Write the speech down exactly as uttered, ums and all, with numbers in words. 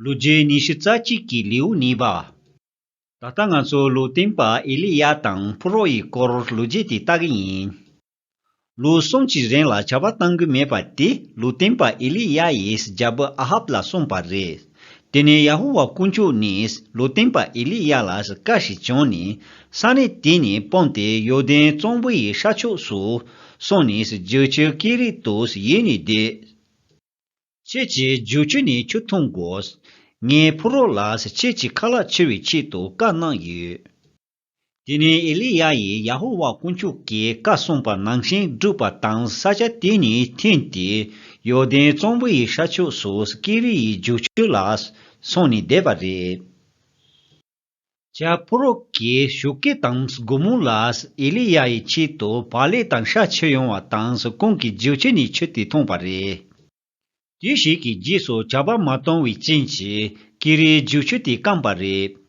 ལོ་རྒྱུས་ཉི་ཤུ་རྩ་གཅིག་གི་ལེའུ་གཉིས་པ། ད་ལྟ་ང་ཚོ་ལུང་སྟོན་པ་ཨེ་ལི་ཡ་དང་ཕུ་རོ་ཡི་སྐོར་ལོ་རྒྱུས་དེ་ལྟ་གི་ཡིན། ལོ་གསུམ་གྱི་རིང་ལ་བྱ་བ་གཏང་གི་མེད་པ་དེ་ལུང་སྟོན་པ་ཨེ་ལི་ཡ་ཡིས་རྒྱལ་པོ་ཨ་ཧབ་ལ་གསུངས་པ་རེད། དེ་ནས་ཡ་ཧོ་ཝཱ་དཀོན་མཆོག་ནས་ལུང་སྟོན་པ་ཨེ་ལི་ཡ་ལ་བཀའ་ཞིག་བྱུང་ནས། ས་གནས་དེ་ནས་སྤུངས་ཏེ་ཡོར་དན་གཙང་པོ་ཡི་ཤར་ཕྱོགས་སུ་སོང་ནས་རྒྱུག་ཆུ་ཀི་རིད་དུ་ཡིབ་ནས་བསྡད། ཁྱེད་ཀྱིས་རྒྱུག་ཆུ་ནས་ཆུ་འཐུང་དགོས། ངས་ཕུ་རོ་ལ་ཁྱེད་ཀྱི་ཁ་ལག་འཆི་བའི་ཆེད་དུ་བཀའ་གནང་ཡོད། དེ་ནས་ཨེ་ལི་ཡ་ཡིས་ཡ་ཧོ་ཝཱ་དཀོན་མཆོག་གིས་བཀའ་གསུངས་པ་ནང་བཞིན་བསྒྲུབས་པ་དང་། ས་ཆ་དེ་ནས་འཐེན་ཏེ་ཡོར་དན་གཙང་པོ་ཡི་ཤར་ཕྱོགས་སུ་ཀི་རིད་ཡི་རྒྱུག་ཆུ་ལ་སོང་ནས་བསྡད་པ་རེད། བྱ་ཕུ་རོ་གིས་ཞོགས་ཀས་དང་དགོང་མོ་ལ་ཨེ་ལི་ཡ་ཡི་ཆེད་དུ་བག་ལེབ་དང་ཤ་འཁྱེར་ཡོང་བ་དང་། ཁོང་གིས་རྒྱུག་ཆུ་ནས་ཆུ་དེ་འཐུང་བ་རེད། དུས་ཤིག་གི་རྗེས་སུ་བྱ་བ་མ་གཏོང་བའི་རྐྱེན་གྱིས་ཀི་རིད་རྒྱུག་ཆུ་དེ་སྐམ་པ་རེད།